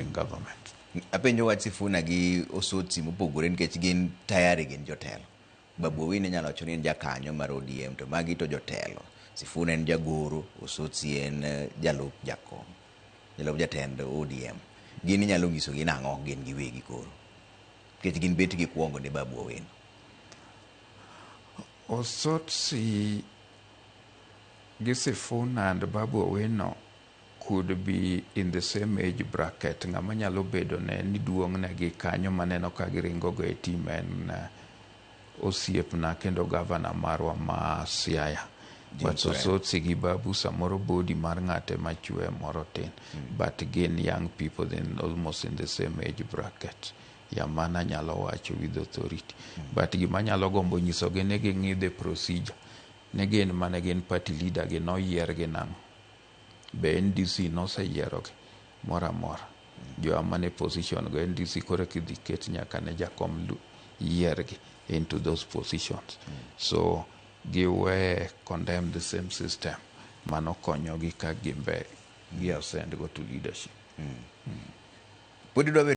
Government. Apenjo wach Sifuna gi Osotsi mopogore nikech gin tayari gin jotelo. Babu Owino inyalo wacho ni en jakanyo mar ODM to magi to jotelo. Sifuna en jagoro, Osotsi en jalup jakom, jalup jatend ODM. Gin inyalo nyisogi nang'o gin giwegi koro? Nikech gin bet gikwongo ne Babu Owino. Osotsi gi Sifuna and Babu Owino could be in the same age bracket. Ng'ama nyalo bedo ne ni duong' negi kanyo maneno ka giringo go e team en osiepna kendo gavana marwa ma Siaya. But Osotsi gi Babu samoro body mar ng'ate machwe moro tin. But gin young people, then almost in the same age bracket. Ya mana nyalo wacho with authority. But gima nyalo gombo nyisogi ni ging'i the procedure. Ne gin mane gin party leader gi noyier gi nang'o. Be NDC noseyierogi moro amora. Jowa mane position go NDC koro kidhi ket nyaka ne jakom yiergi into those positions. So giwe condemn the same system mano konyogi ka gimbe gi ascend go to leadership. Pod idwa bedo